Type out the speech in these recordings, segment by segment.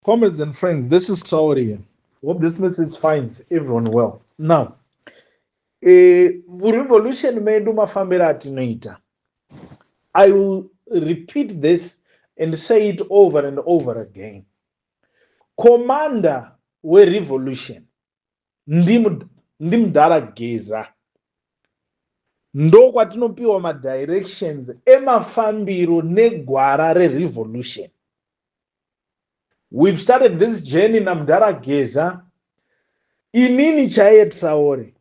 Comrades and friends, this is Traore here. Hope this message finds everyone well. Now, revolution medu mafambiro atinoita. I will repeat this and say it over and over again. Commander werevolution ndimudhara Geza. Ndokwatinopiwa madirections emafambiro negwara rerevolution. We've started this journey namudhara Geza. Inini chaiye Traore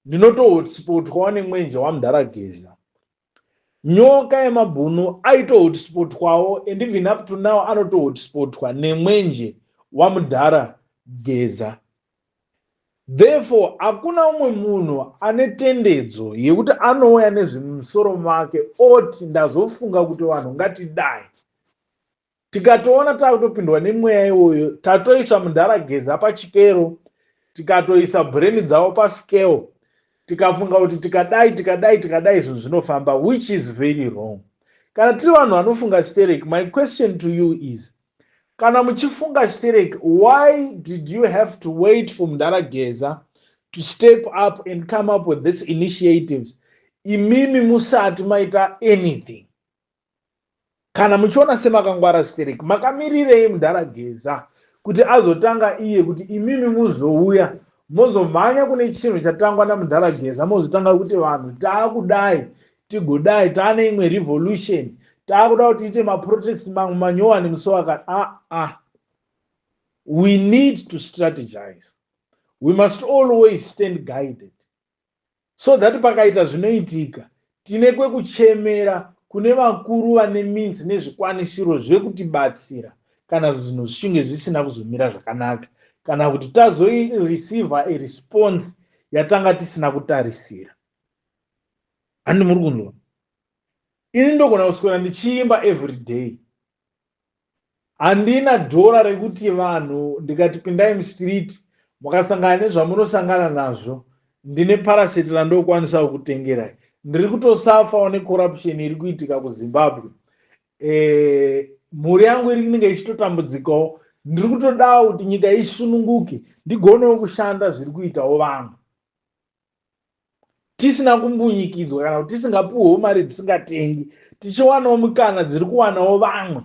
ndinotohotspotwawo nemwenje wamudhara Geza. Nyoka yemabhunu aitohotspotwawo, and even up to now anotohotspotwa nemwenje wamudhara Geza. Therefore, hakuna umwe munhu ane tendedzo yekuti anouya nezvemusoro make oti ndazofunga kuti vanhu ngatidai. Tikatoona taakutopindwa nemweya iwoyo, tatoisa mudhara Geza pachikero, tikatoisa brain dzavo pascale, tikafunga kuti tikadai, tikadai, tikadai, zvinhu zvinofamba, which is very wrong. Kana tiri vanhu vanofunga sterek, my question to you is, kana muchifunga sterek, why did you have to wait for mudhara Geza to step up and come up with these initiatives imimi musati maita anything? Kana muchiona semakangwara sterek, makamirirei mudhara Geza kuti azotanga iye, kuti imimi muzouya mozomhanya kune chinhu chatangwa namudhara Geza, mozotanga kuti vanhu taakudai, tigodai, taane imwe revolution, taakuda kuti tiite maprotest mamwe manyowani musi wakati? Aa ah. We need to strategize. We must always stand guided so that pakaita zvinoitika, tine kwekuchemera kune vakuru vane means nezvikwanisiro zvekutibatsira kana zvinhu zvichinge zvisina kuzomira zvakanaka, kana kuti tazoreceiva a response yatanga tisina kutarisira. Handi muri kunzwa? Ini ndogona kuswera ndichiimba every day. Handina dhora rekuti vanhu ndikati pindai mustreet, mukasangana nezvamunosangana nazvo, ndine paracet randokwanisa kukutengerai. Ndiri kutosafawo necorruption iri kuitika kuZimbabwe. Mhuri yangu iri inenge ichitotambudzikawo. Ndiri kutodawo kuti nyika isununguke, ndigonewo kushanda zviri kuitawo vamwe, tisina kumbunyikidzwa kana kuti tisingapiwewo mari dzisingatengi, tichiwanawo mikana dziri kuwanawo vamwe,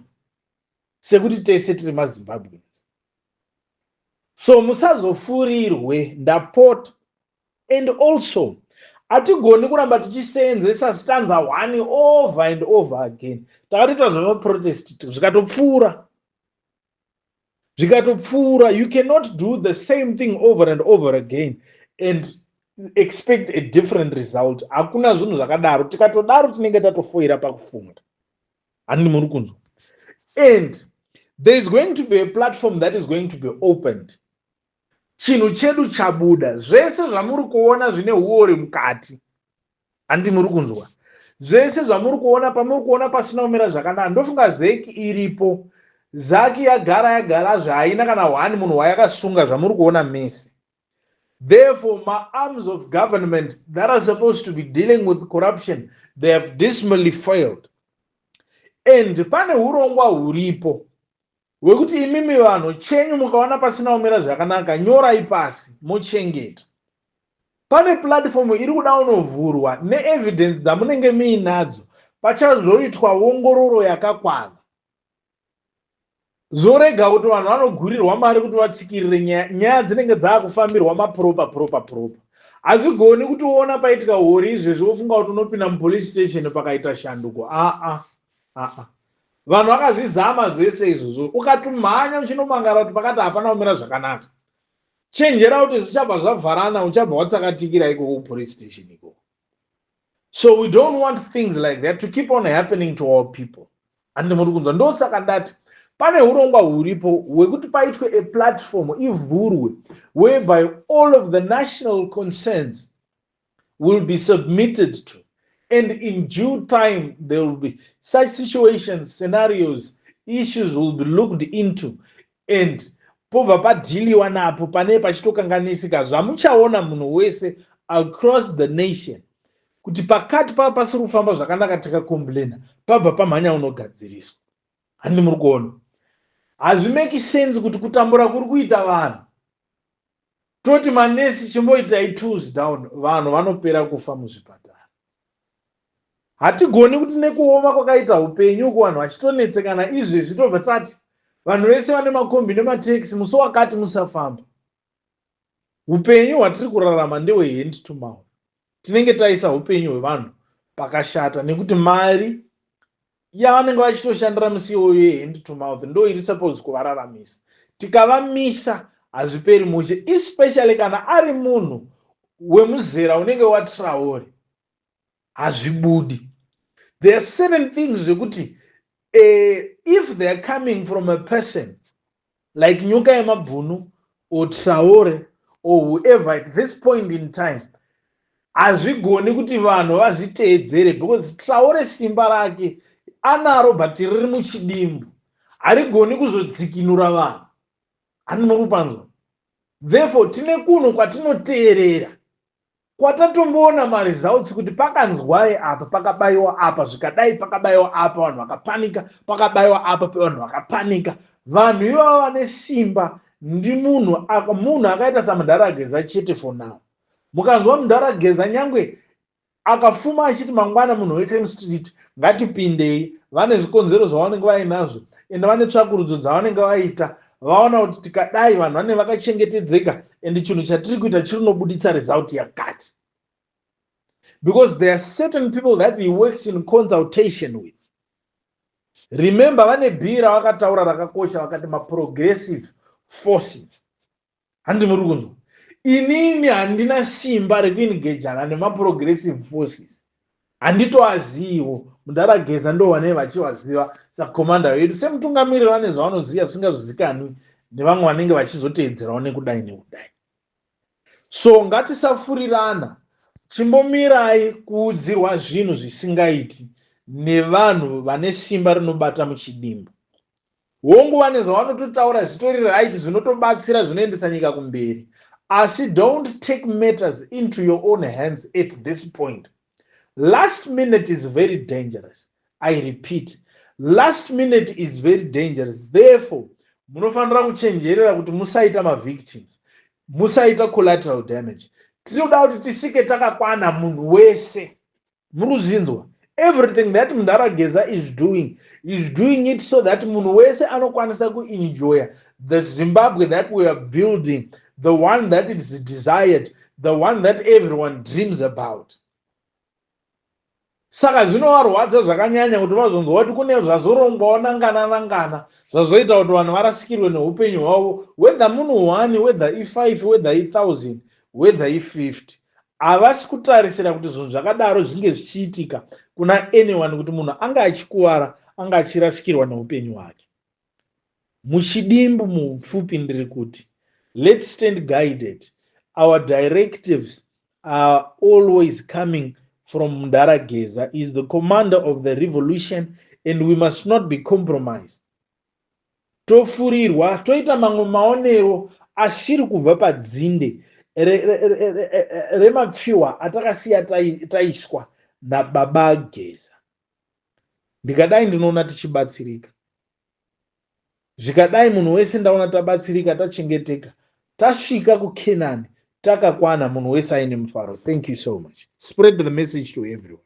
sekuti tese tiri maZimbabweans. So musazofurirwe, ndapota. And also, hatigoni kuramba tichiseenzesa stanza one over and over again. Takatoita zvemaprotest zvikatopfuura, zvikatopfuura. You cannot do the same thing over and over again and expect a different result. Hakuna zvinhu zvakadaro. Tikatodaro tinenge tatofoira pakufunga. Handini muri kunzwa? And there is going to be a platform that is going to be opened. Chinhu chedu chabuda, zvese zvamuri kuona zvine uori mukati. Handi muri kunzwa? Zvese zvamuri kuona, pamuri kuona pasina kumira zvakanaka, ndofunga ZACC iripo. ZACC yagara yagara zvahaina kana one munhu wayakasunga, zvamuri kuona mese. Therefore, maarms of government that are supposed to be dealing with corruption, they have dismally failed. And pane urongwa huripo hwekuti imimi vanhu chenyu mukaona pasina kumira zvakanaka, nyorai pasi, mochengeta. Pane platform iri kuda kunovhurwa neevidence dzamunenge muinadzo. Pachazoitwa ongororo yakakwana, zorega kuti vanhu vanogurirwa mari kuti vatsikirire nyaya. Nyaya dzinenge dzaakufambirwa maproper, proper, proper. Hazvigoni kuti uona paitika hori izvezvi, wofunga kuti unopinda mupolice station pakaita shanduko. Aa aa, vanhu vakazvizama zvese izvozvo. Ukatomhanya uchinomangara kuti pakati hapana kumira zvakanaka, chenjera kuti zvichabva zvavharana, uchabva watsakatikira ikoko kupolice station ikoko. So we don't want things like that to keep on happening to our people. Handiti muri kunzwa? Ndosaka ndati pane urongwa huripo hwekuti paitwe a platform ivhurwe whereby all of the national concerns will be submitted to, and in due time there will be such situations, scenarios, issues will be looked into and pobva padealiwa napo pane pachitokanganisika. Zvamuchaona munhu wese across the nation kuti pakati pava pasiri kufamba zvakanaka, tikacomplaina, pabva pamhanya unogadziriswa. Handi muri kuona? Hazvimeki sense kuti kutambura kuri kuita vanhu, toti manesi chimboitai tools down, vanhu vanopera kufa muzvipatara. Hatigoni kuti nekuoma kwakaita upenyu uku, vanhu vachitonetsekana izvezvi, tobva tati vanhu vese vane makombi nematekisi, musi wakati musafamba. Upenyu hwatiri kurarama ndehwehand to mouth. Tinenge taisa upenyu hwevanhu pakashata, nekuti mari yavanenge vachitoshandira musi iwoyo yehand to mouth ndo iri suppose kuvararamisa. Tikavamisa, hazviperi mushe, especially kana ari munhu wemuzera unenge waTraore, hazvibudi. There are certain things zvekuti if they are coming from a person like Nyoka Yemabhunu or Traore or whoever at this point in time, hazvigoni kuti vanhu vazviteedzere, because Traore simba rake anaro, but riri muchidimbu, harigoni kuzodzikinura vanhu. Handinokupanzwa. Therefore tine kunhu kwatinoteerera, kwatatomboona maresults kuti pakanzwai apa, pakabayiwa apa, zvikadai, pakabayiwa apa, vanhu vakapanika, pakabayiwa apa, vanhu vakapanika. Vanhu ivava vane simba ndimunhu, munhu akaita saMudhara Geza chete for now. Mukanzwa Mudhara Geza, nyangwe akafuma achiti mangwana munhu wese mustreet ngatipindei, vane zvikonzero zvavanenge vainazvo, ende vane tsvakurudzo dzavanenge vaita, vaona kuti tikadai vanhu vanenge vakachengetedzeka, ende chinhu chatiri kuita chiri nobuditsa result yakati, because there are certain people that he works in consultation with. Remember, vane bhii ravakataura rakakosha, vakati maprogressive forces. Handi muri kunzwa? Inini handina simba rekuengejana nemaprogressive forces, handitoaziviwo. Mudhara Geza ndo vanee vachivaziva sakomanda vedu, semutungamiriri vane zvavanoziva zvisingazozikanwi nevamwe vanenge vachizoteedzerawo nekudai nekudai. So ngatisafurirana. Chimbomirai kuudzirwa zvinhu zvisingaiti nevanhu vane simba rinobata muchidimbu. Hongu, vane zvavanototaura zvitori right, zvinotobatsira, zvinoendesa nyika kumberi, asi don't take matters into your own hands at this point. Last minute is very dangerous. I repeat, last minute is very dangerous. Therefore munofanira kuchenjerera kuti musaita mavictims, musaita collateral damage. Tinoda kuti tisvike takakwana, munhu wese. Muri kuzvinzwa? Everything that Mudhara Geza is doing, is doing it so that munhu wese anokwanisa kuenjoya the Zimbabwe that we are building, the one that is desired, the one that everyone dreams about. Saka zvinovarwadza zvakanyanya kuti vazonzwa kuti kune zvazorongwawo nangana nangana, zvazoita kuti vanhu varasikirwe neupenyu hwavo, whether munhu 1, whether i5, whether i1000, whether i50. Havasi kutarisira kuti zvinhu zvakadaro zvinge zvichiitika kuna anyone, kuti munhu anga achikuvara, anga achirasikirwa neupenyu hwake. Muchidimbu, mupfupi, ndiri kuti let's stand guided. Our directives are always coming from Mudhara Geza. Is the commander of the revolution and we must not be compromised, tofurirwa, toita mamwe maonero asiri kubva padzinde remapfiwa atakasiya taiswa nababa Geza. Ndikadai ndinoona tichibatsirika. Zvikadai munhu wese, ndaona tabatsirika, tachengeteka, tasvika kuKenani takakwana, munhu wese aine mufaro. Thank you so much. Spread the message to everyone.